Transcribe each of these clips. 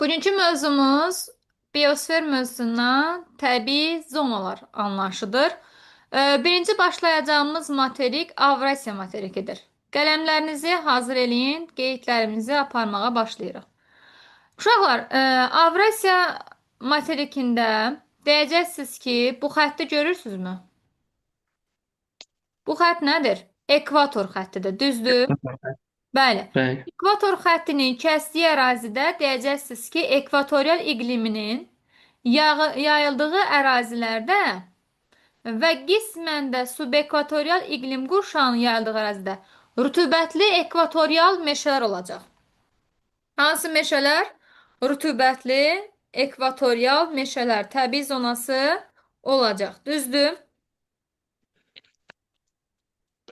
Bugünkü mövzumuz biosfer mövzusundan təbii zonalar anlayışıdır. Birinci başlayacağımız materik Avrasiya materikidir. Qələmlərinizi hazır eləyin, qeydlərimizi aparmağa başlayırıq. Uşaqlar, Avrasiya materikində deyəcəksiniz ki, bu xətti görürsünüzmü? Bu xətt nədir? Ekvator xəttidir, düzdür? Bəli. Bəli. Ekvator xəttinin kəsdiyi ərazidə deyəcəksiniz ki, ekvatorial iqliminin yayıldığı ərazilərdə və qismən də subekvatorial iqlim qurşağının yayıldığı ərazidə rütubətli ekvatorial meşələr olacaq. Hansı meşələr? Rütubətli ekvatorial meşələr təbii zonası olacaq. Düzdür?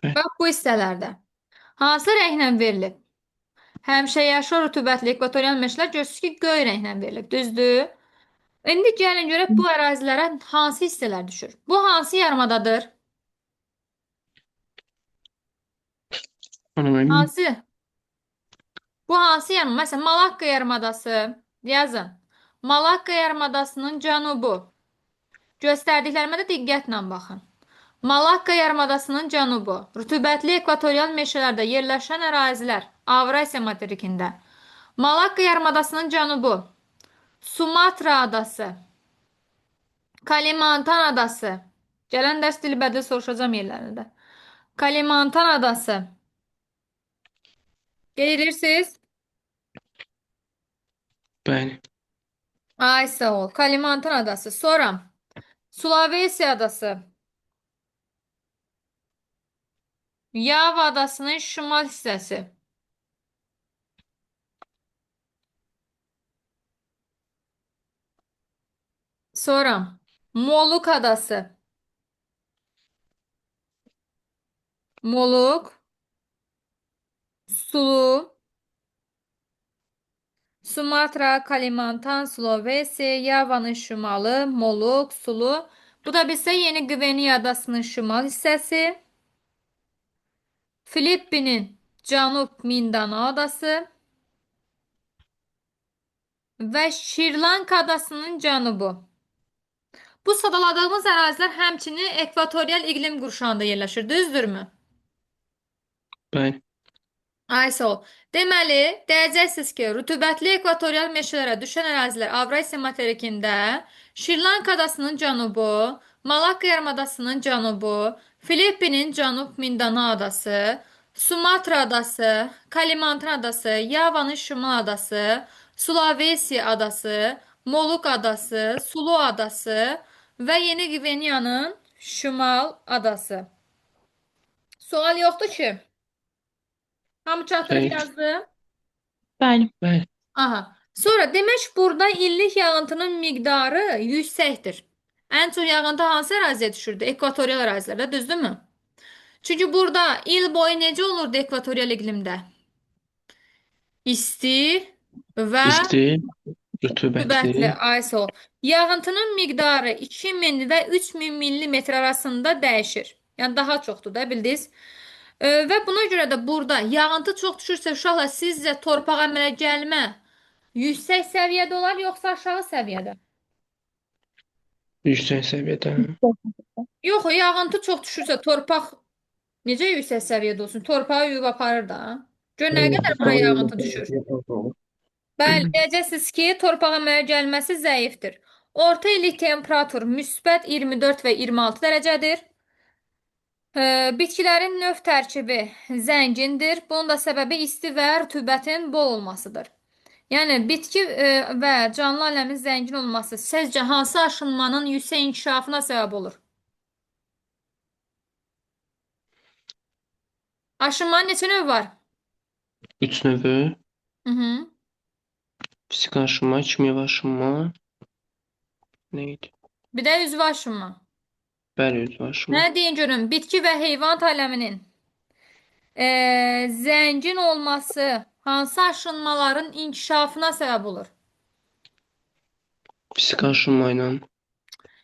Bəli. Bax bu hissələrdə. Hansı rənglə verilib? Həmişə yaşıl rütubətli ekvatorial meşələr görürsünüz ki, göy rənglə verilib. Düzdür? İndi gəlin görək bu ərazilərə hansı hissələr düşür. Bu hansı yarımadadır? Hansı? Bu hansı yarımada? Məsələn, Malakka yarımadası. Yazın. Malakka yarımadasının cənubu. Göstərdiklərimə də diqqətlə baxın. Malakka yarımadasının cənubu. Rütubətli ekvatorial meşələrdə yerləşən ərazilər. Avrasiya materikində. Malakka yarımadasının cənubu. Sumatra adası. Kalimantan adası. Gələn dərs dilbədil soruşacağam yerlərini də. Kalimantan adası. Qeyd edirsiniz? Bəli. Ay sağ ol. Kalimantan adası. Sonra Sulawesi adası. Yava adasının şimal hissəsi. Sonra Moluk adası. Moluk, Sulu, Sumatra, Kalimantan, Sulawesi, Yavanın şimalı, Moluk, Sulu. Bu da bizə Yeni Qvineya adasının şimal hissəsi. Filippinin Cənub Mindanao adası və Şri-Lanka adasının cənubu. Bu sadaladığımız ərazilər həmçinin ekvatorial iqlim qurşağında yerləşir, düzdürmü? Bəli. Ay sağ ol. Deməli, deyəcəksiniz ki, rütubətli ekvatorial meşələrə düşən ərazilər Avrasiya materikində, Şri-Lanka adasının cənubu, Malakka yarımadasının cənubu, Filippinin Cənub Mindanao adası, Sumatra adası, Kalimantan adası, Yavanın şimal adası, Sulawesi adası, Moluk adası, Sulu adası və Yeni Qvineyanın şimal adası. Sual yoxdur ki? Hamı çatdırıb Xeyr. yazdı. Bəli. Bəli. Aha. Sonra demək burada illik yağıntının miqdarı yüksəkdir. Ən çox yağıntı hansı əraziyə düşürdü? Ekvatorial ərazilərdə, düzdürmü? Çünki burada il boyu necə olurdu ekvatorial iqlimdə? İsti və İsti, rütubətli. rütubətli, ay sağ ol. Yağıntının miqdarı 2000 və 3000 millimetr arasında dəyişir. Yəni daha çoxdur da bildiniz. Və buna görə də burada yağıntı çox düşürsə uşaqlar sizcə torpaq əmələ gəlmə yüksək səviyyədə olar yoxsa aşağı səviyyədə? Yüksək səviyyədə. Yox, yağıntı çox düşürsə torpaq necə yüksək səviyyədə olsun? Torpağı yuyub aparır da. Gör nə qədər bura yağıntı düşür. Bəli, deyəcəksiniz ki, torpaq əmələ gəlməsi zəifdir. Orta illik temperatur müsbət 24 və 26 dərəcədir. Bitkilərin növ tərkibi zəngindir. Bunun da səbəbi isti və rütubətin bol olmasıdır. Yəni bitki və canlı aləmin zəngin olması sizcə hansı aşınmanın yüksək inkişafına səbəb olur? Aşınmanın neçə növü var? Üç növü. Hı -hı. Fiziki aşınma, kimyəvi aşınma. Nə idi? Bir də üzvü aşınma. Bəli, üzvü aşınma. Nə deyin görüm? Bitki və heyvanat aləminin zəngin olması hansı aşınmaların inkişafına səbəb olur? Fiziki aşınma ilə.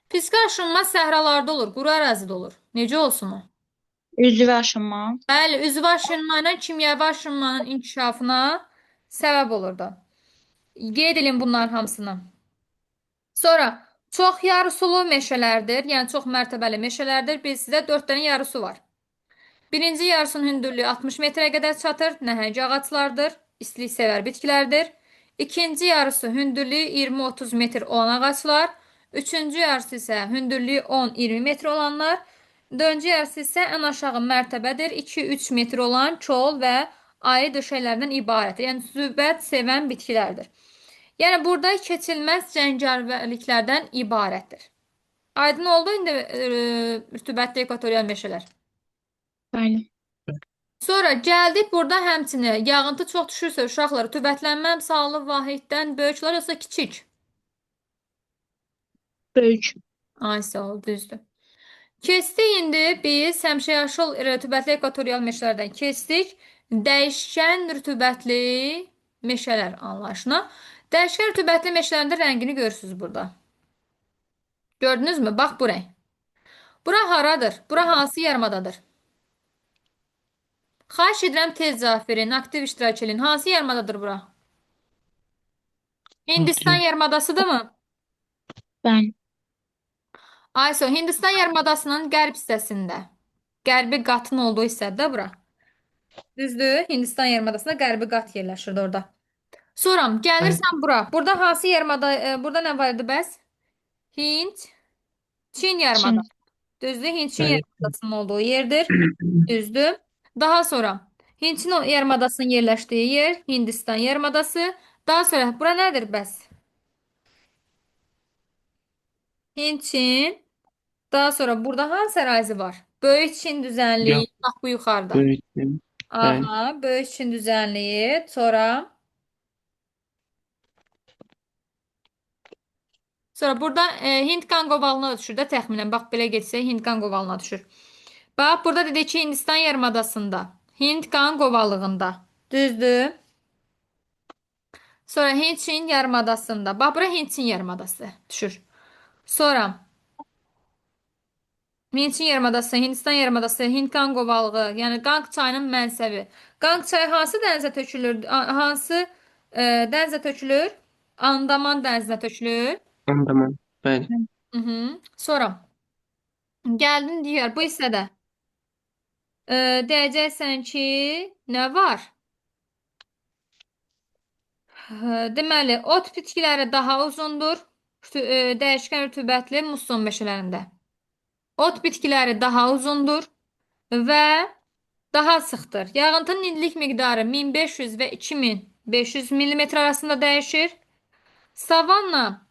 Fiziki aşınma səhralarda olur, quru ərazidə olur. Necə olsun o? Üzvü aşınma. Bəli, üzvü aşınma ilə kimyəvi aşınmanın inkişafına səbəb olurdu. Qeyd edin bunların hamısını. Sonra çox yarısulu meşələrdir. Yəni çox mərtəbəli meşələrdir. Bir sizdə 4 dənə yarısı var. Birinci yarısının hündürlüyü 60 metrə qədər çatır. Nəhəng ağaclardır. İstilik sevər bitkilərdir. İkinci yarısı hündürlüyü 20-30 metr olan ağaclar. Üçüncü yarısı isə hündürlüyü 10-20 metr olanlar. Dördüncü yarısı isə ən aşağı mərtəbədir. 2-3 metr olan kol və ayrı döşəklərdən ibarətdir. Yəni rütubət sevən bitkilərdir. Yəni burada keçilməz cəngavərliklərdən ibarətdir. Aydın oldu indi rütubətli ekvatorial meşələr. Bəli. Sonra gəldik burada həmçinin yağıntı çox düşürsə uşaqlar rütubətlənmə əmsalı vahiddən böyüklər yoxsa kiçik? Böyük. Ay sağ ol, düzdür. Keçdik indi biz həmişəyaşıl rütubətli ekvatorial meşələrdən keçdik. Dəyişkən rütubətli meşələr anlayışına. Dəyişkən rütubətli meşələrin də rəngini görürsünüz burada. Gördünüzmü? Bax bu rəng. Bura haradır? Bura hansı yarımadadır? Xahiş edirəm tez cavab verin, aktiv iştirak edin. Hansı yarımadadır bura? Hindistan yarımadasıdır mı? Bəli. Ayso, Hindistan yarımadasının qərb hissəsində. Qərbi qatın olduğu hissədə bura. Düzdür? Hindistan yarımadasında qərbi qat yerləşirdi orada. Sonra gəlirsən bura. Burada hansı yarımada, burada nə var idi bəs? Hind, Çin yarımadası. Çin. Düzdür? Hint-Çin Bəli. yarımadasının olduğu yerdir. Düzdür. Daha sonra Hint-Çin yarımadasının yerləşdiyi yer Hindistan yarımadası. Daha sonra bura nədir bəs? Hint-Çin. Daha sonra burada hansı ərazi var? Böyük Çin düzənliyi. Bax bu yuxarıda. Böyük. Bəli. Aha, Böyük Çin düzənliyi. Sonra burada Hind Qanq ovalına düşür də təxminən. Bax belə getsək Hind Qanq ovalına düşür. Bax burada dedik ki Hindistan yarımadasında. Hind Qanq ovalığında. Düzdür? Sonra Hint-Çin yarımadasında. Bax bura Hint-Çin yarımadası düşür. Sonra Hint-Çin yarımadası, Hindistan yarımadası, Hind Qanq ovalığı, yəni Qanq çayının mənsəbi. Qanq çayı hansı dənizə tökülür? Hansı dənizə tökülür? Andaman dənizinə tökülür. Andaman. Bəli. Hı -hı. Sonra gəldin digər bu hissədə. Deyəcəksən ki, nə var? Deməli, ot bitkiləri daha uzundur. Dəyişkən rütubətli musson meşələrində. Ot bitkiləri daha uzundur və daha sıxdır. Yağıntının illik miqdarı 1500 və 2500 mm arasında dəyişir. Savanna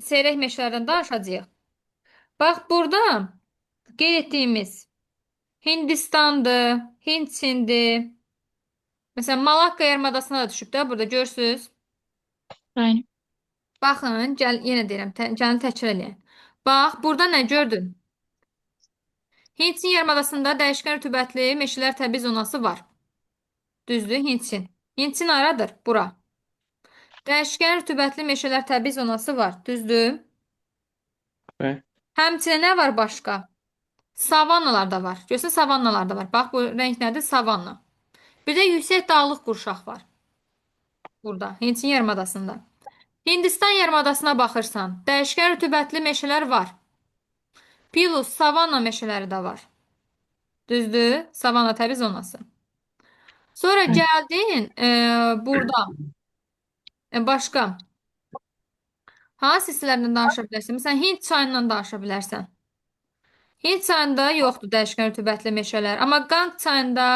seyrək meşələrdən danışacağıq. Bax burada qeyd etdiyimiz Hindistandır, Hindçindir. Məsələn, Malakka yarımadasına da düşüb də burada görürsüz. Bəli. Baxın, gəl yenə deyirəm, gəlin təkrar eləyək. Bax, burada nə gördün? Hindçin yarımadasında dəyişkən rütubətli meşələr təbii zonası var. Düzdür, Hindçin. Hindçin haradır? Bura. Dəyişkən rütubətli meşələr təbii zonası var. Düzdür? Bəli. Həmçinin nə var başqa? Savannalar da var. Görürsən, savannalar da var. Bax, bu rəng nədir? Savanna. Bir də yüksək dağlıq qurşaq var. Burada, Hindçin yarımadasında. Hindistan yarımadasına baxırsan, dəyişkən rütubətli meşələr var. Pilus, savanna meşələri də var. Düzdür? Savanna təbii zonası. Sonra gəldin burada. Başqa. Hansı hissələrdən danışa bilərsən? Məsələn, Hind çayından danışa bilərsən. Hind çayında yoxdur dəyişkən rütubətli meşələr. Amma Qanq çayında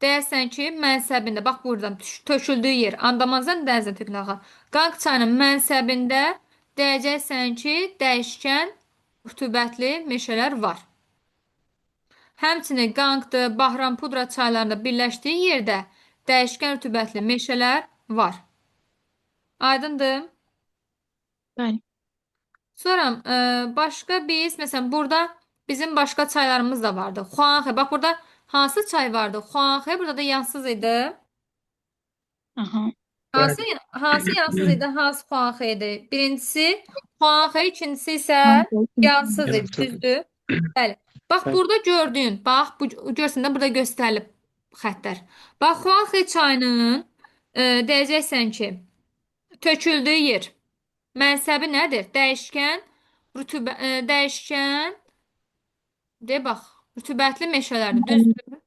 deyərsən ki, mənsəbində, bax buradan töküldüyü yer, Andamanzan dənizinə tökülür axı. Qanq çayının mənsəbində deyəcəksən ki, dəyişkən rütubətli meşələr var. Həmçinin Qanqdır, Bahrampudra çaylarında birləşdiyi yerdə dəyişkən rütubətli meşələr var. Aydındır? Bəli. Sonra başqa biz, məsələn, burada bizim başqa çaylarımız da vardı. Xuanxe, bax burada hansı çay vardı? Xuanxe burada da yansız idi. Aha. Hansı yansız idi, hansı Xuanxe idi? Birincisi Xuanxe, ikincisi isə yansız idi, Yansız. düzdür? Bəli. Bax Bəli. burada gördüyün, bax bu görsən də burada göstərilib xəttlər. Bax Xuanxe çayının Deyəcəksən ki, töküldüyü yer. Mənsəbi nədir? Dəyişkən, dəyişkən, de bax, rütubətli meşələrdir. Düzdür?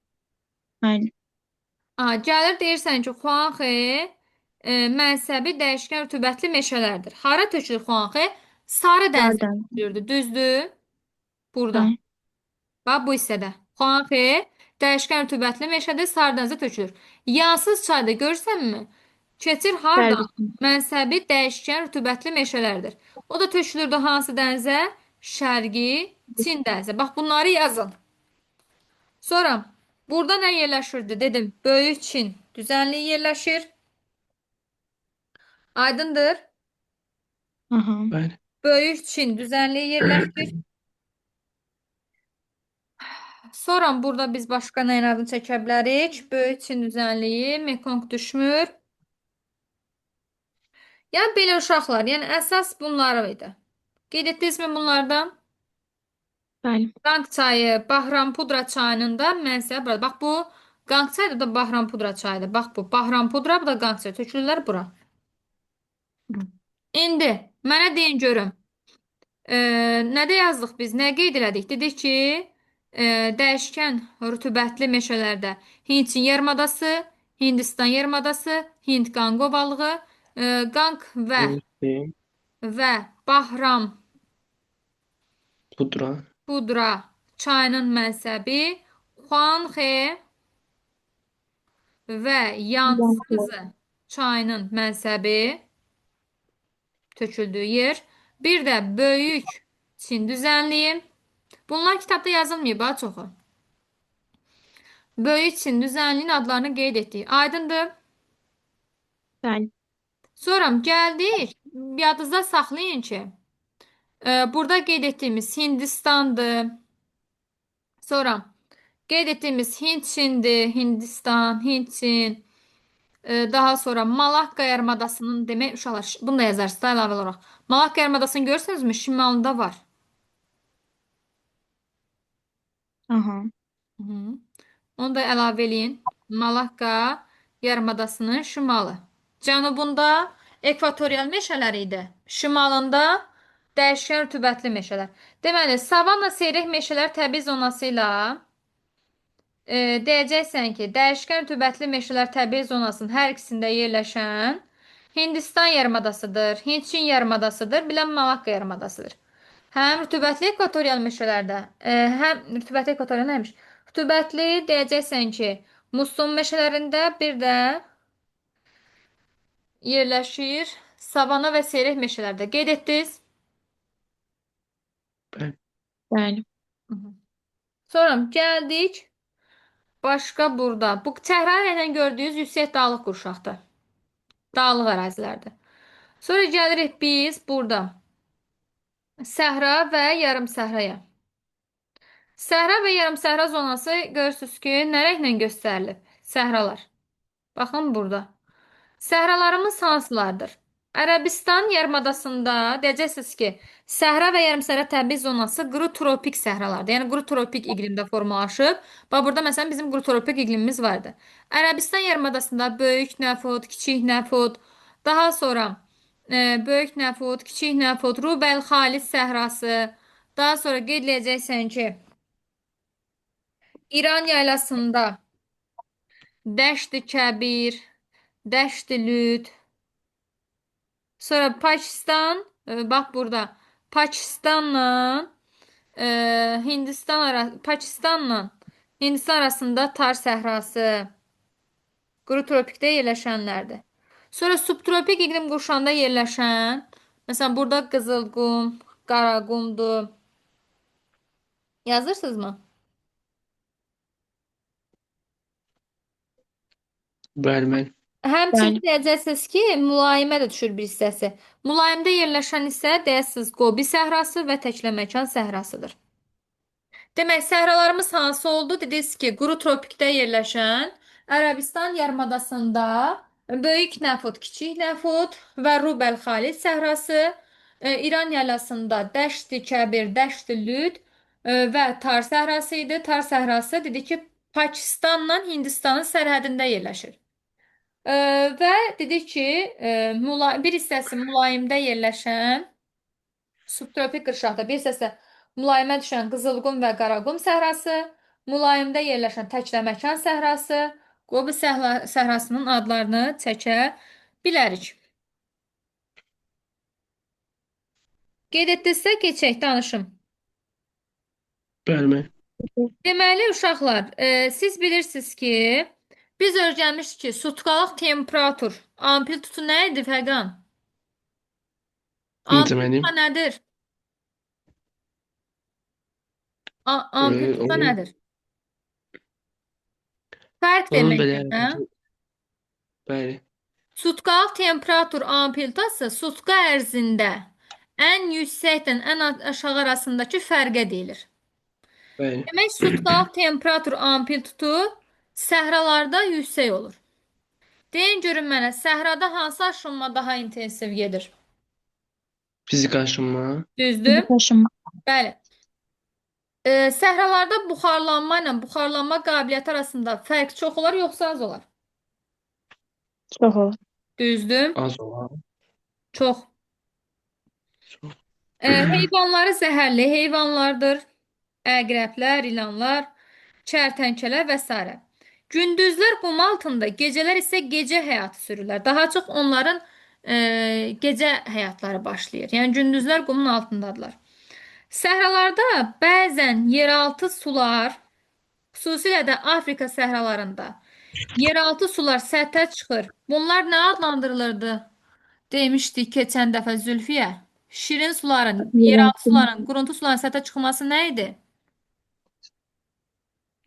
Bəli. Aha, gəlir deyirsən ki, Xuanxe mənsəbi dəyişkən rütubətli meşələrdir. Hara tökülür Xuanxe? Sarı dənizə Zardan. tökülürdü. Düzdür? Burada. Bəli. Bax bu hissədə. Xuanxe dəyişkən rütubətli meşədir, Sarı dənizə tökülür. Yansız çayda görürsənmi? Keçir hardan? Qərbi. Mənsəbi dəyişkən rütubətli meşələrdir. O da tökülürdü hansı dənizə? Şərqi Çin dənizə. Bax bunları yazın. Sonra burada nə yerləşirdi? Dedim, Böyük Çin düzənliyi yerləşir. Aydındır. Aha. Bəli. Böyük Çin düzənliyi yerləşir. Sonra burada biz başqa nəyin adını çəkə bilərik? Böyük Çin düzənliyi, Mekong düşmür. Yəni belə uşaqlar, yəni əsas bunlar idi. Qeyd etdinizmi bunlardan? Bəli. Qanq çayı, Bahrampudra çayının da mənşəyi burada. Bax bu Qanq çayı da Bahrampudra çayıdır. Bax bu Bahrampudra, bu da Qanq çayı. Tökülürlər bura. İndi mənə deyin görüm. Nədə yazdıq biz? Nə qeyd elədik? Dedik ki, dəyişkən rütubətli meşələrdə Hindçin yarımadası, Hindistan yarımadası, Hind Qanq ovalığı, Qanq və Böyük və Bahram Pudra. Pudra çayının mənsəbi Xuanxe və Yansızı çayının mənsəbi töküldüyü yer. Bir də Böyük Çin düzənliyi. Bunlar kitabda yazılmayıb ha çoxu. Böyük Çin düzənliyinin adlarını qeyd etdik. Aydındır? Bəli. Sonra gəldik. Yadınızda saxlayın ki, burada qeyd etdiyimiz Hindistandır. Sonra qeyd etdiyimiz Hindçindir, Hindistan, Hindçin. Daha sonra Malakka yarımadasının demək uşaqlar, bunu da yazarsınız da əlavə olaraq. Malakka yarımadasını görürsünüzmü? Şimalında var. Aha. Hı -hı. Onu da əlavə eləyin. Malakka yarımadasının şimalı. Cənubunda ekvatorial meşələr idi. Şimalında dəyişkən rütubətli meşələr. Deməli, savanna seyrək meşələr təbii zonası ilə deyəcəksən ki, dəyişkən rütubətli meşələr təbii zonasının hər ikisində yerləşən Hindistan yarımadasıdır, Hindçin yarımadasıdır, bilən Malakka yarımadasıdır. Həm rütubətli ekvatorial meşələrdə, həm rütubətli ekvatorial nəymiş? Rütubətli deyəcəksən ki, muson meşələrində bir də yerləşir savana və seyrək meşələrdə. Qeyd etdiniz? Bəli. Bəli. Sonra gəldik başqa burada. Bu çəhrayı rənglə gördüyünüz yüksək dağlıq qurşaqdır. Dağlıq ərazilərdir. Sonra gəlirik biz burada səhra və yarım səhraya. Səhra və yarım səhra zonası görürsünüz ki, nə rənglə göstərilib? Səhralar. Baxın burada. Səhralarımız hansılardır? Ərəbistan yarımadasında deyəcəksiniz ki, səhra və yarımsəhra təbii zonası quru tropik səhralardır. Yəni quru tropik iqlimdə formalaşıb. Bax burada məsələn bizim quru tropik iqlimimiz vardı. Ərəbistan yarımadasında böyük nəfud, kiçik nəfud, daha sonra böyük nəfud, kiçik nəfud, Rubəl Xalis səhrası, daha sonra qeyd eləyəcəksən ki, İran yaylasında Dəşti Kəbir, Dəşti Lüt, sonra Pakistan, bax burada Pakistanla Pakistanla Hindistan arasında Tar səhrası quru tropikdə yerləşənlərdir. Sonra subtropik iqlim qurşağında yerləşən, məsələn burada Qızılqum, Qaraqumdur. Yazırsınızmı? Bəli, bəli. Həmçinin Bəli. deyəcəksiniz ki, mülayimə də düşür bir hissəsi. Mülayimdə yerləşən isə deyəsiniz Gobi səhrası və Təkləməkan səhrasıdır. Demək, səhralarımız hansı oldu? Dediniz ki, quru tropikdə yerləşən Ərəbistan yarımadasında Böyük Nəfud, Kiçik Nəfud və Rubəl Xalis səhrası, İran yaylasında Dəşti Kəbir, Dəşti Lüt və Tar səhrası idi. Tar səhrası dedi ki, Pakistanla Hindistanın sərhədində yerləşir. Və dedik ki, bir hissəsi mülayimdə yerləşən subtropik qırşaqda, bir hissəsi mülayimə düşən Qızılqum və Qaraqum səhrası, mülayimdə yerləşən Təkləməkan səhrası, Qobi səhrasının adlarını çəkə bilərik. Qeyd etdinizsə, keçək, danışım. Bəli, müəllim. Deməli, uşaqlar, siz bilirsiniz ki, biz öyrənmişdik ki, sutkalıq temperatur, amplitudu nə idi, Fəqan? Necə müəllim? Amplituda nədir? Amplituda Onun, nədir? Fərq onun belə deməkdir, hə? bəli. Sutkalıq temperatur amplitudası sutka ərzində ən yüksəkdən ən aşağı arasındakı fərqə deyilir. Bəli. Demək, sutkalıq temperatur amplitudu səhralarda yüksək olur. Deyin görün mənə, səhrada hansı aşınma daha intensiv gedir? Fizik aşınma. Düzdür? Aşınma. Bəli. Səhralarda buxarlanma ilə buxarlanma qabiliyyəti arasında fərq çox olar, yoxsa az olar? Çox olur. Düzdür? Az olar. Çox. Çox. Heyvanları zəhərli heyvanlardır. Əqrəblər, ilanlar, kərtənkələ və s. Gündüzlər qum altında, gecələr isə gecə həyatı sürürlər. Daha çox onların gecə həyatları başlayır. Yəni gündüzlər qumun altındadırlar. Səhralarda bəzən yeraltı sular, xüsusilə də Afrika səhralarında yeraltı sular səthə çıxır. Bunlar nə adlandırılırdı? Demişdik keçən dəfə Zülfiyə. Şirin suların, yeraltı Yeraltı. suların, quruntu suların səthə çıxması nə idi?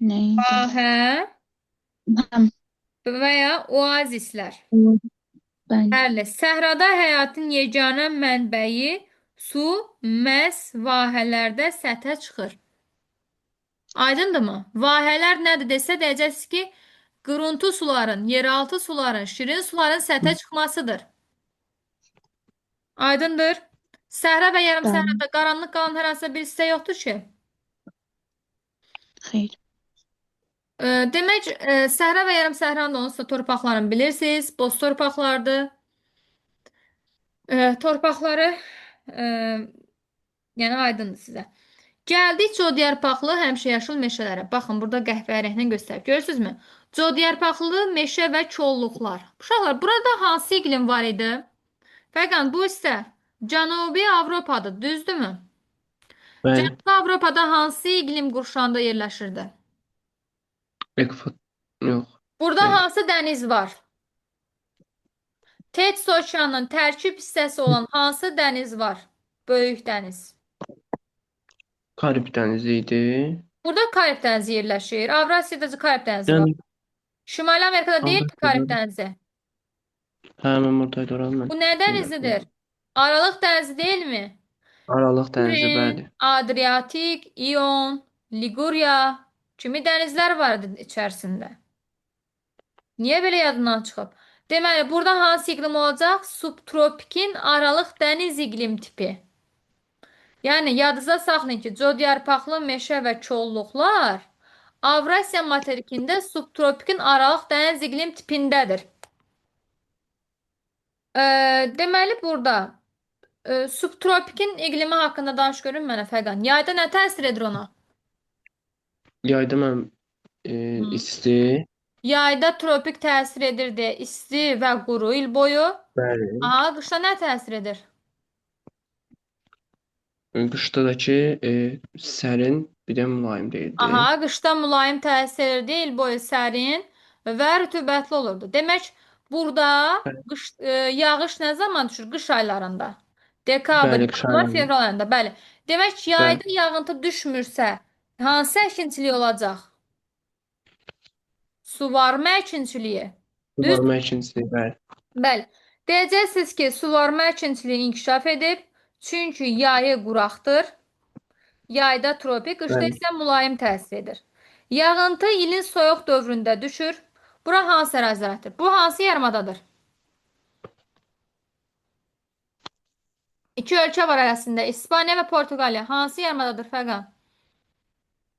Nə idi? Vahə Həm. və ya oazislər. Bəli. Bəli, səhrada həyatın yeganə mənbəyi su məhz vahələrdə səthə çıxır. Aydındırmı? Vahələr nədir desə deyəcəksiniz ki, quruntu suların, yeraltı suların, şirin suların səthə çıxmasıdır. Aydındır. Səhra və yarım Bəli. səhrada qaranlıq qalan hər hansısa bir hissə yoxdur ki. Xeyr. Demək, səhra və yarım səhranın da onsuz da torpaqlarını bilirsiniz. Boz torpaqlardır. Torpaqları yəni aydındır sizə. Gəldik cod yarpaqlı həmişə yaşıl meşələrə. Baxın, burada qəhvəyi rənglə göstərib. Görürsünüzmü? Cod yarpaqlı meşə və kolluqlar. Uşaqlar, burada hansı iqlim var idi? Fəqən bu hissə Cənubi Avropadır, düzdürmü? Bəli. Cənubi Avropada hansı iqlim qurşağında yerləşirdi? Ekvat yox. Burada Deyil. hansı dəniz var? Tets okeanının tərkib hissəsi olan hansı dəniz var? Böyük dəniz. Karib dənizi idi. Burada Karib dənizi yerləşir. Avrasiyada Karib dənizi var. Yəni Şimali Amerikada deyil ki Karib Avrasiyada. dənizi. Hə, mən buradaydı oranı mən. Bu nə dənizidir? Aralıq dənizi deyilmi? Aralıq dənizi, Rin, bəli. Adriatik, İon, Liguriya kimi dənizlər var idi içərisində. Niyə belə yadından çıxıb? Deməli, burada hansı iqlim olacaq? Subtropikin aralıq dəniz iqlim tipi. Yəni, yadınızda saxlayın ki, cod yarpaqlı meşə və kolluqlar Avrasiya materikində subtropikin aralıq dəniz iqlim tipindədir. Deməli, burada subtropikin iqlimi haqqında danış görün mənə Fəqan. Yayda nə təsir edir ona? Yayda mən isti. Yayda tropik təsir edirdi, isti və quru il boyu. Bəli. Aha, qışda nə təsir edir? Qışda da ki sərin, bir də mülayim deyildi. Aha, qışda mülayim təsir edirdi, il boyu sərin və rütubətli olurdu. Demək, burada Bəli, qış, yağış nə zaman düşür? Qış aylarında. Dekabr, bəli, qış yanvar, aylarında. fevral ayında. Bəli. Demək ki, Bəli. yayda yağıntı düşmürsə, hansı əkinçilik olacaq? Suvarma əkinçiliyi. Düz? Suvarma əkinçiliyi, bəli. Bəli. Deyəcəksiniz ki, suvarma əkinçiliyi inkişaf edib, çünki yayı quraqdır. Yayda tropik, qışda Bəli. isə mülayim təsir edir. Yağıntı ilin soyuq dövründə düşür. Bura hansı ərazilərdir? Bu hansı yarımadadır? İki ölkə var arasında. İspaniya və Portuqaliya. Hansı yarımadadır Fəqan?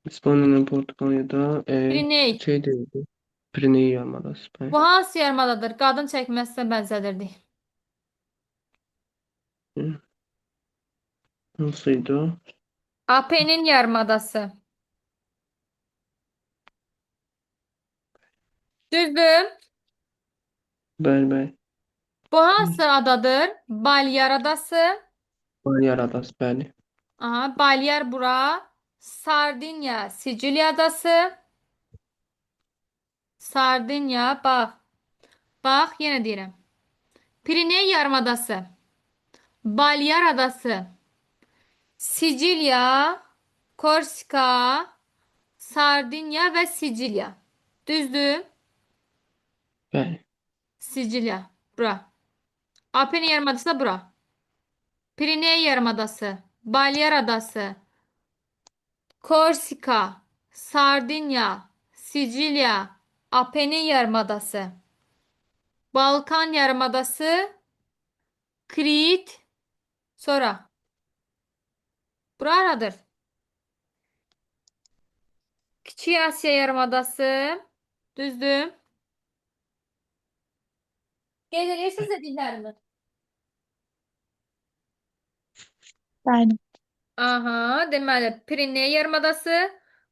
İspaniya ilə Portuqaliyada Piriney. şey deyildi. Pireney yarımadası. Bəli. Bu hansı yarımadadır? Qadın çəkməsinə bənzədirdik. Hı. Hansıydı o? Apenin yarımadası. Düzdür? Bəli, bəli. Bu hansı adadır? Balyar adası. Balyar adası, bəli. Aha, Balyar bura. Sardinya, Sicilya adası. Sardinya, bax. Bax, yenə deyirəm. Pireney yarımadası. Balyar adası. Sicilya, Korsika, Sardinya və Sicilya. Düzdür? Bəli. Sicilya. Bura. Apenin yarımadası da bura. Pireney yarımadası, Balyar adası, Korsika, Sardinya, Sicilya, Apenin yarımadası, Balkan yarımadası, Krit, sonra bura haradır? Kiçik Asiya yarımadası, düzdür? Qeyd edirsiniz dediklərimi? Bəli. Aha, deməli Pireney yarımadası,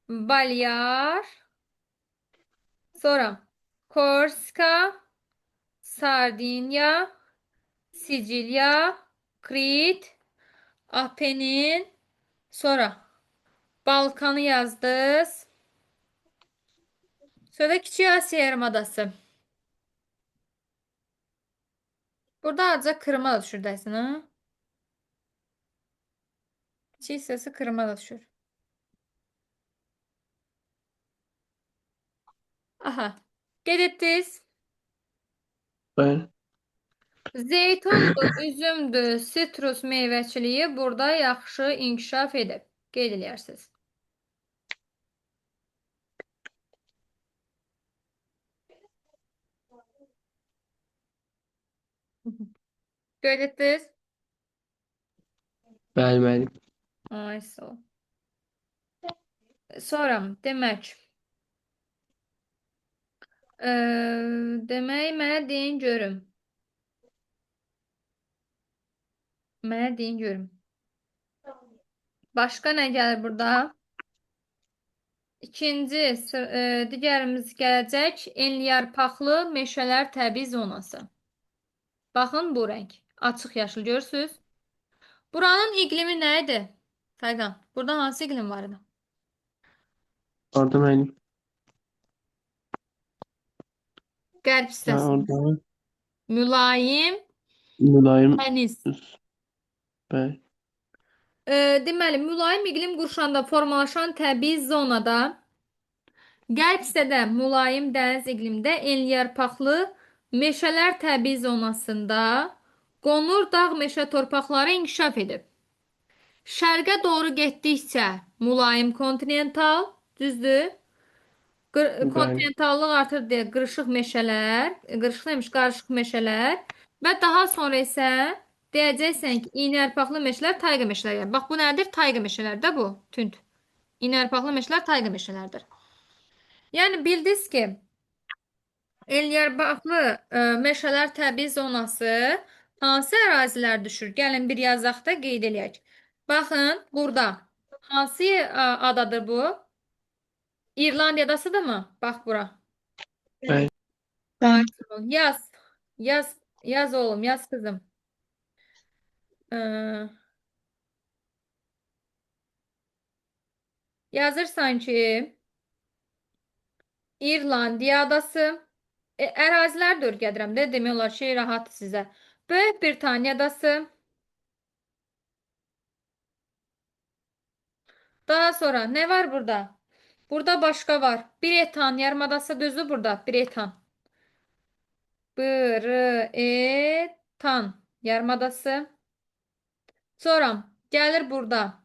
Balyar, sonra Korsika, Sardinya, Sicilya, Krit, Apenin, sonra Balkanı yazdınız. Sonra da Kiçik Asiya yarımadası. Burada azca Krıma da düşür dəsin, ha? Kiçik hissəsi Krıma da düşür. Aha. Qeyd etdiniz. Bəli. Zeytundur, üzümdür, sitrus meyvəçiliyi burada yaxşı inkişaf edib. Qeyd eləyərsiniz. Qeyd etdiniz? Bəli, bəli. Ay, sağ ol. Sonra, demək, demək, mənə deyin görüm. Mənə deyin görüm. Başqa nə gəlir burada? İkinci, digərimiz gələcək. Enliyarpaqlı meşələr təbii zonası. Baxın bu rəng. Açıq yaşıl görürsünüz. Buranın iqlimi nə idi? Tayqan, burada hansı iqlim var idi? Orada müəllim. Qərb Ha, hissəsində. orada Mülayim mülayim. dəniz. Bəli. Deməli, mülayim iqlim qurşağında formalaşan təbii zonada qərb hissədə mülayim dəniz iqlimdə enliyarpaqlı meşələr təbii zonasında qonur dağ meşə torpaqları inkişaf edib. Şərqə doğru getdikcə mülayim kontinental, düzdür? Bəli. Kontinentallıq artır deyə qırışıq meşələr, qırışıq demiş, qarışıq meşələr və daha sonra isə deyəcəksən ki, iynəyarpaqlı meşələr tayqa meşələr. Bax bu nədir? Tayqa meşələr də bu, tünd. İynəyarpaqlı meşələr tayqa meşələrdir. Yəni bildiniz ki, enliyarpaqlı meşələr təbii zonası hansı ərazilər düşür? Gəlin bir yazaq da qeyd eləyək. Baxın, burada hansı adadır bu? İrlandiya adasıdırmı? Bax bura. Bəli. Bəli. Yaz. Yaz. Yaz oğlum, yaz kızım. Ee, yazırsan ki İrlandiya adası. Ərazilər də öyrədirəm də, demək olar şey rahat sizə. Böyük Britaniya adası. Daha sonra nə var burada? Burada başqa var. Bretan yarımadası düzdür burada. Bretan. Bretan yarımadası. Sonra gəlir burada.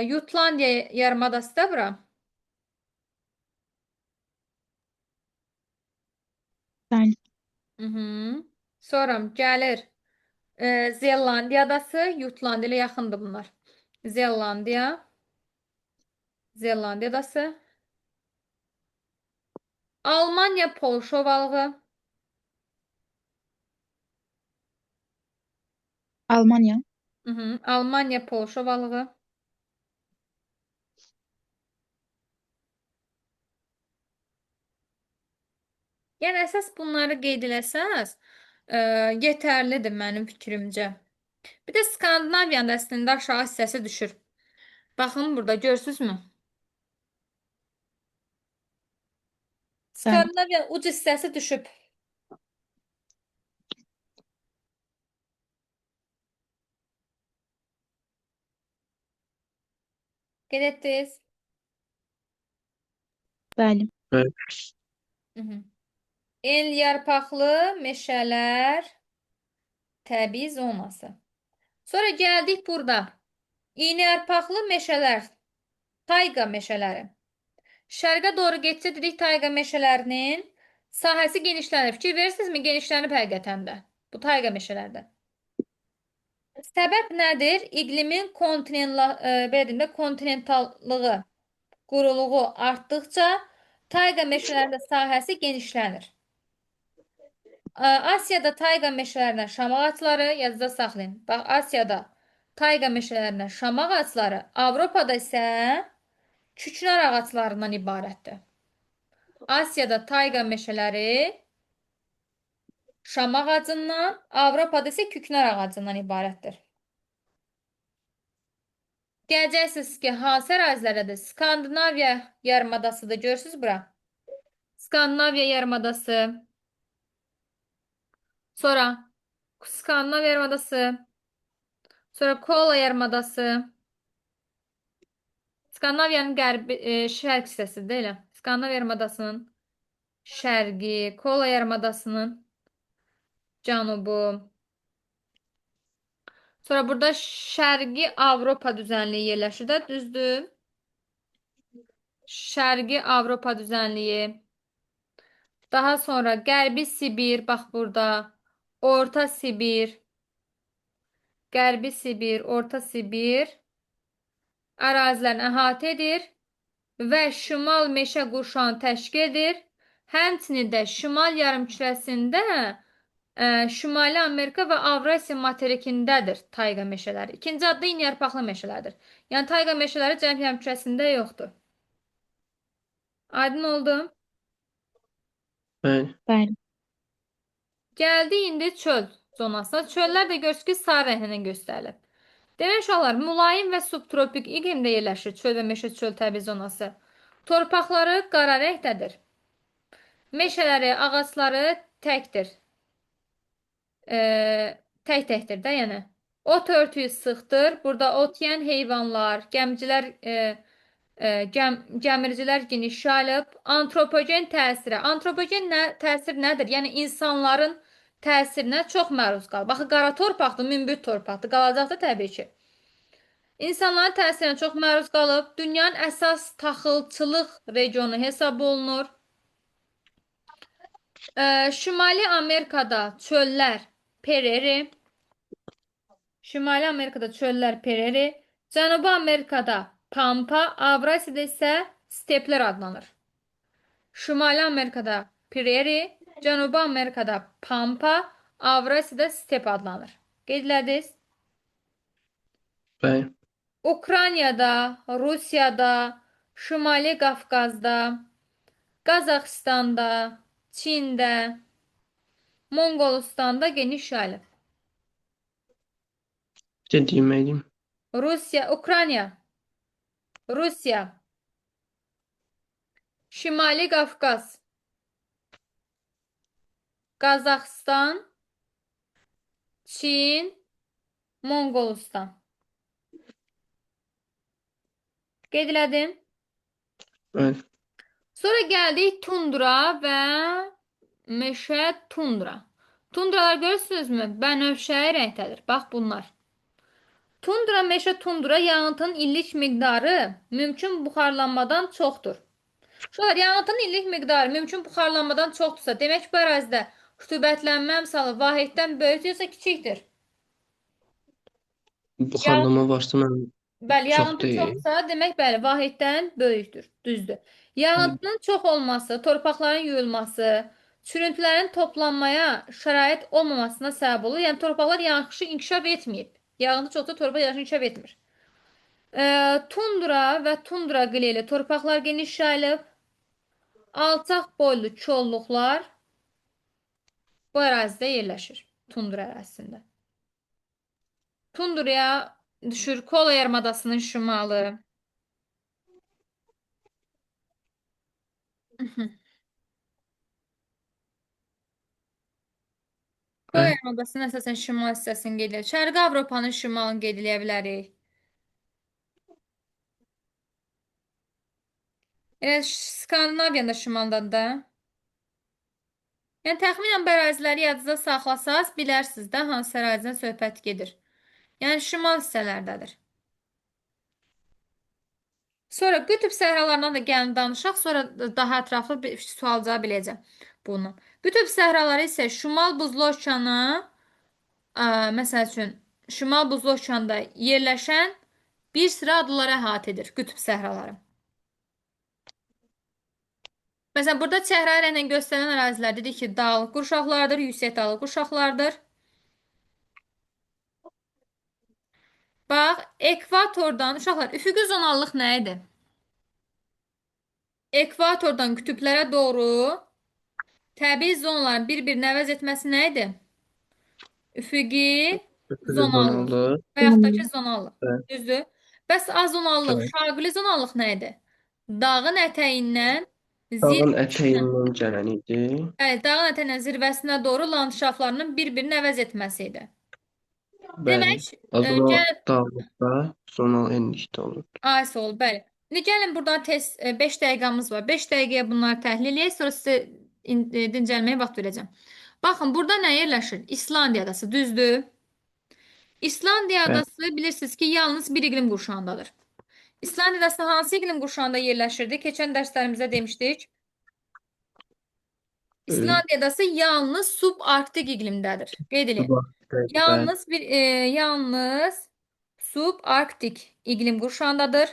Jutlandiya yarımadası da bura. Bəli. Hı -hı. Sonra gəlir Zelandiya adası. Jutlandiya ilə yaxındır bunlar. Zelandiya. Zelandiya adası. Almaniya Polşa ovalığı. Almanya. Hı, Almaniya Polşa ovalığı. Yəni əsas bunları qeyd eləsəniz, yetərlidir mənim fikrimcə. Bir də Skandinaviyanın da əslində aşağı hissəsi düşür. Baxın burada görürsünüzmü? Bəli. Skandinaviyanın uc hissəsi düşüb. Qeyd etdiniz. Bəli. Bəli. Hı -hı. El yarpaqlı meşələr təbii zonası. Sonra gəldik burada. İynə yarpaqlı meşələr, tayqa meşələri. Şərqə doğru getsə dedik tayqa meşələrinin sahəsi genişlənir. Fikir verirsinizmi? Genişlənib həqiqətən də. Bu tayqa meşələrdə. Səbəb nədir? İqlimin belə deyim də, kontinentallığı, quruluğu artdıqca tayqa meşələrində sahəsi genişlənir. Asiyada tayqa meşələrindən şam ağacları yadınızda saxlayın. Bax, Asiyada tayqa meşələrindən şam ağacları, Avropada isə küknar ağaclarından ibarətdir. Asiyada tayqa meşələri şam ağacından, Avropada isə küknar ağacından ibarətdir. Deyəcəksiniz ki, hansı ərazilərdədir? Skandinaviya yarımadasıdır. Görürsünüz bura. Skandinaviya yarımadası. Sonra Skandinaviya yarımadası. Sonra Kola yarımadası. Skandinaviyanın qərbi, şərq hissəsi deyil. Skandinaviya yarımadasının şərqi, Kola yarımadasının cənubu. Sonra burada Şərqi Avropa düzənliyi yerləşir də, düzdür? Şərqi Avropa düzənliyi. Daha sonra Qərbi Sibir, bax burada. Orta Sibir. Qərbi Sibir, Orta Sibir ərazilərini əhatə edir və şimal meşə qurşağını təşkil edir. Həmçinin də şimal yarımkürəsində Şimali Amerika və Avrasiya materikindədir tayqa meşələri. İkinci adlı iynə yarpaqlı meşələrdir. Yəni tayqa meşələri cənub yarımkürəsində yoxdur. Aydın oldu? Bəli. Bəli. Gəldi indi çöl zonasına. Çöllər də görürsünüz ki, sarı rənglə göstərilib. Demək uşaqlar, mülayim və subtropik iqlimdə yerləşir çöl və meşə çöl təbii zonası. Torpaqları qara rəngdədir. Meşələri, ağacları təkdir. Tək-təkdir də, yəni. Ot örtüyü sıxdır. Burada ot yeyən heyvanlar, gəmicilər, gəmiricilər geniş yayılıb. Antropogen təsirə. Antropogen təsir nədir? Yəni insanların təsirinə çox məruz qalıb. Baxın, qara torpaqdır, münbit torpaqdır. Qalacaqdır təbii ki. İnsanların təsirinə çox məruz qalıb. Dünyanın əsas taxılçılıq regionu hesab olunur. Şimali Amerikada çöllər Pereri. Şimali Amerikada çöllər Pereri. Cənubi Amerikada Pampa, Avrasiyada isə steplər adlanır. Şimali Amerikada Preri, Cənubi Amerikada Pampa, Avrasiyada step adlanır. Qeyd elədiniz? Bəli. Ukraynada, Rusiyada, Şimali Qafqazda, Qazaxıstanda, Çində, Monqolistanda geniş yayılıb. Bir də deyim. Rusiya, Ukrayna, Rusiya, Şimali Qafqaz, Qazaxıstan, Çin, Monqolistan. Qeyd elədim. Bəli. Sonra gəldik tundra və meşə tundra. Tundralar görürsünüzmü? Bənövşəyi rəngdədir. Bax bunlar. Tundra, meşə tundra yağıntının illik miqdarı mümkün buxarlanmadan çoxdur. Uşaqlar, yağıntının illik miqdarı mümkün buxarlanmadan çoxdursa, demək bu ərazidə rütubətlənmə əmsalı vahiddən böyükdür yoxsa kiçikdir? Buxarlama varsa mən Bəli, çox yağıntı deyil. çoxsa, demək bəli, vahiddən böyükdür. Düzdür. Yağıntının çox olması, torpaqların yuyulması, çürüntülərin toplanmaya şərait olmamasına səbəb olur. Yəni torpaqlar yaxşı inkişaf etməyib. Yağıntı çoxdur, torpaq yaxşı inkişaf etmir. Tundra və tundra qileli torpaqlar geniş yayılıb. Alçaq boylu kolluqlar bu ərazidə yerləşir. Tundra ərazisində. Tundraya düşür Kola yarımadasının şimalı. Kola Bəli. yarımadasının əsasən şimal hissəsini qeyd edir. Şərqi Avropanın şimalını qeyd edə bilərik. Elə Skandinaviyanın da şimalındadır da. Yəni təxminən bu əraziləri yadınızda saxlasaz, bilərsiniz də hansı ərazidən söhbət gedir. Yəni şimal hissələrdədir. Sonra qütb səhralarından da gəlin danışaq, sonra daha ətraflı bir sual cavab eləyəcəm bunu. Qütb səhraları isə Şimal Buzlu Okeanı, məsəl üçün Şimal Buzlu Okeanda yerləşən bir sıra adaları əhatə edir qütb səhraları. Məsələn, burada çəhrayı rənglə göstərilən ərazilər dedik ki, dağlıq qurşaqlardır, yüksək dağlıq qurşaqlardır. Bax, ekvatordan, uşaqlar, üfüqi zonallıq nə idi? Ekvatordan qütblərə doğru təbii zonaların bir-birini əvəz etməsi nə idi? Üfüqi Üfüqi zonallıq zonallıq. və yaxud da ki, zonallıq. Bəli. Düzdür? Bəs azonallıq, Bəli. şaquli zonallıq nə idi? Dağın ətəyindən Dağın zirvəsinə, ətəyindən gələn idi. bəli, dağın ətəyindən zirvəsinə doğru landşaftlarının bir-birini əvəz etməsi idi. Bəli. Demək, Azonal gəl dağlıqda, zonal enlikdə olur. Ay sağ ol, bəli. İndi gəlin buradan tez 5 dəqiqəmiz var. 5 dəqiqəyə bunları təhlil eləyək, sonra sizə dincəlməyə vaxt verəcəm. Baxın, burada nə yerləşir? İslandiya adası, düzdür? İslandiya Bəli. adası bilirsiniz ki, yalnız bir iqlim qurşağındadır. İslandiya adası hansı iqlim qurşağında yerləşirdi? Keçən dərslərimizdə demişdik. İslandiya adası yalnız subarktik iqlimdədir. Qeyd edin. Bəli. Yalnız yalnız subarktik iqlim qurşağındadır.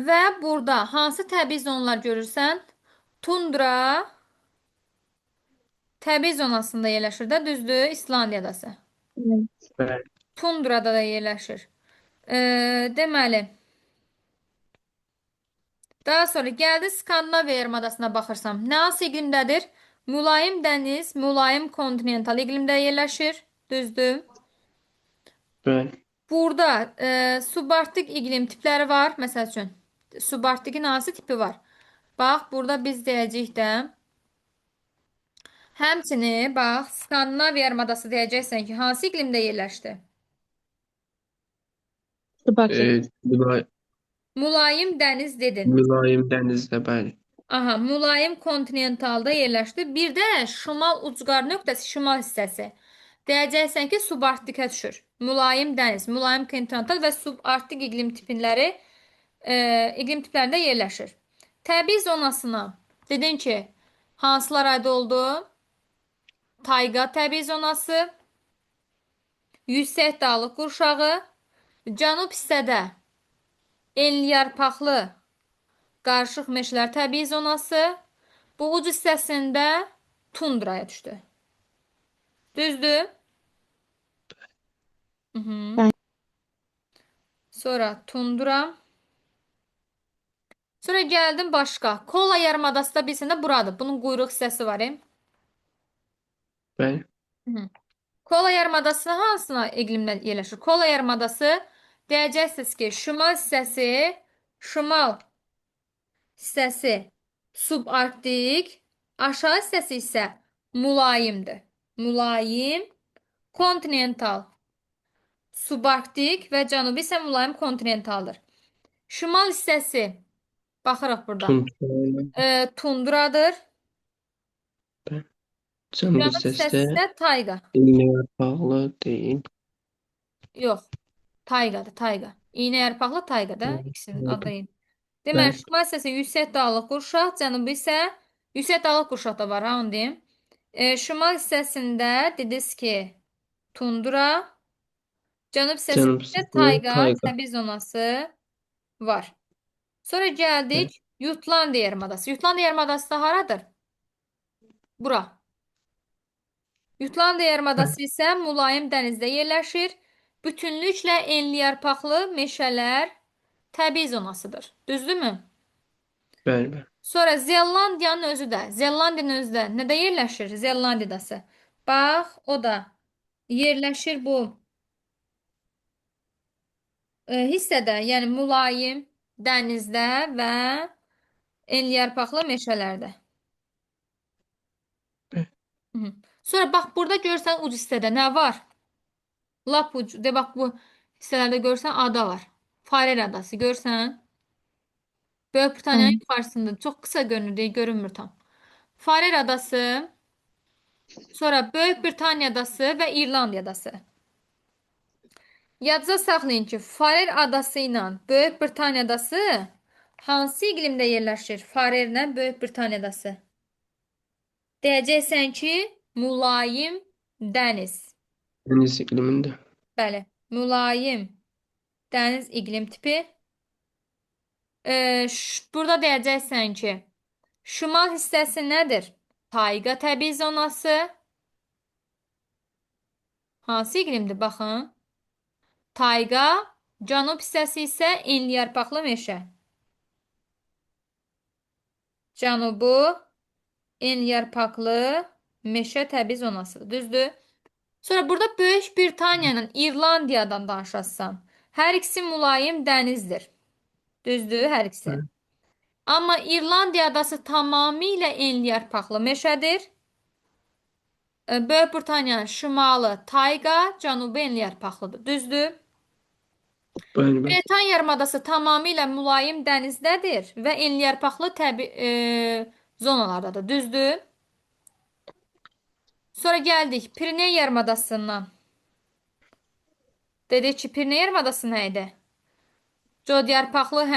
Və burada hansı təbii zonalar görürsən? Tundra təbii zonasında yerləşir də, düzdür? İslandiya adası. Evet. Bəli. Tundrada da yerləşir. Deməli, daha sonra gəldi Skandinaviya yarımadasına baxırsam. Nə hansı iqlimdədir? Mülayim dəniz, mülayim kontinental iqlimdə yerləşir. Düzdür? Bəli. Burada subarktik iqlim tipləri var. Məsəl üçün, subarktikin hansı tipi var? Bax, burada biz deyəcəyik də, həmçinin, bax, Skandinaviya yarımadası deyəcəksən ki, hansı iqlimdə yerləşdi? Subarktik. E, Mülayim dəniz dedin. mülayim dənizdə, bəli. Aha, mülayim kontinentalda yerləşdi. Bir də şimal ucqar nöqtəsi, şimal hissəsi. Deyəcəksən ki, subarktikə düşür. Mülayim dəniz, mülayim kontinental və subarktik iqlim tipləri iqlim tiplərində yerləşir. Təbii zonasına dedin ki, hansılar aid oldu? Tayqa təbii zonası, yüksək dağlıq qurşağı, cənub hissədə enli yarpaqlı qarışıq meşələr təbii zonası, bu uc hissəsində tundraya düşdü. Düzdür? Hı -hı. Bəli. Sonra tundra. Sonra gəldim başqa. Kola yarımadası da bilirsən də buradır. Bunun quyruq hissəsi var. Bəli. Hı -hı. Kola yarımadası hansına iqlimdə yerləşir? Kola yarımadası deyəcəksiniz ki, şimal hissəsi subarktik, aşağı hissəsi isə mülayimdir. Mülayim, kontinental, subarktik və cənubi isə mülayim kontinentaldır. Şimal hissəsi, baxırıq burada, Tundra. Tundradır. Cənub Cənub hissəsi hissəsi də isə tayqa. iynə yarpaqlı deyil. Yox, tayqadır, tayqa. İynə yarpaqlı tayqa da, ikisinin adı eyni. Deməli, Bəli. şimal hissəsi yüksək dağlıq qurşaq, cənubi isə yüksək dağlıq qurşaq da var, ha, onu deyim. Şimal hissəsində dediniz ki, tundra, cənub hissəsində Cənub isə hissəsi tayqa, tayqa. təbii zonası var. Sonra gəldik Jutlandiya yarımadası. Jutlandiya yarımadası da haradır? Bura. Jutlandiya yarımadası isə mülayim dənizdə yerləşir. Bütünlüklə enli yarpaqlı meşələr təbii zonasıdır. Düzdürmü? Bəli, bəli. Sonra Zelandiyanın özü də, Zelandiyanın özü də nədə yerləşir? Zelandiyadası. Bax, o da yerləşir bu hissədə, yəni mülayim dənizdə və enli yarpaqlı meşələrdə. Bəli. Hı -hı. Sonra bax burada görürsən uc hissədə nə var? Lap uc, de bax bu hissələrdə görürsən ada var. Farer adası görürsən? Böyük Britaniyanın Bəli. yuxarısında çox qısa görünür, deyə görünmür tam. Farer adası, sonra Böyük Britaniya adası və İrlandiya adası. Yadınızda saxlayın ki, Farer adası ilə Böyük Britaniya adası hansı iqlimdə yerləşir? Farerlə Böyük Britaniya adası. Deyəcəksən ki, mülayim dəniz. Dəniz iqlimində. Bəli, mülayim dəniz iqlim tipi. Burada deyəcəksən ki, şimal hissəsi nədir? Tayqa təbii zonası. Hansı iqlimdir? Baxın. Tayqa, cənub hissəsi isə enli yarpaqlı meşə. Cənubu enli yarpaqlı meşə təbii zonasıdır. Düzdür? Sonra burada Böyük Britaniyanın İrlandiyadan danışasan. Hər ikisi mülayim dənizdir. Düzdür, hər ikisi. Bəli. Amma İrlandiya adası tamamilə enli yarpaqlı meşədir. Böyük Britaniyanın şimalı tayqa, cənubu enli yarpaqlıdır. Düzdür? Bəli, bəli. Britaniya yarımadası tamamilə mülayim dənizdədir və enli yarpaqlı təbii zonalardadır. Düzdür? Sonra gəldik Piriney yarımadasından. Dedik ki, Piriney yarımadası nə idi? Cod yarpaqlı həm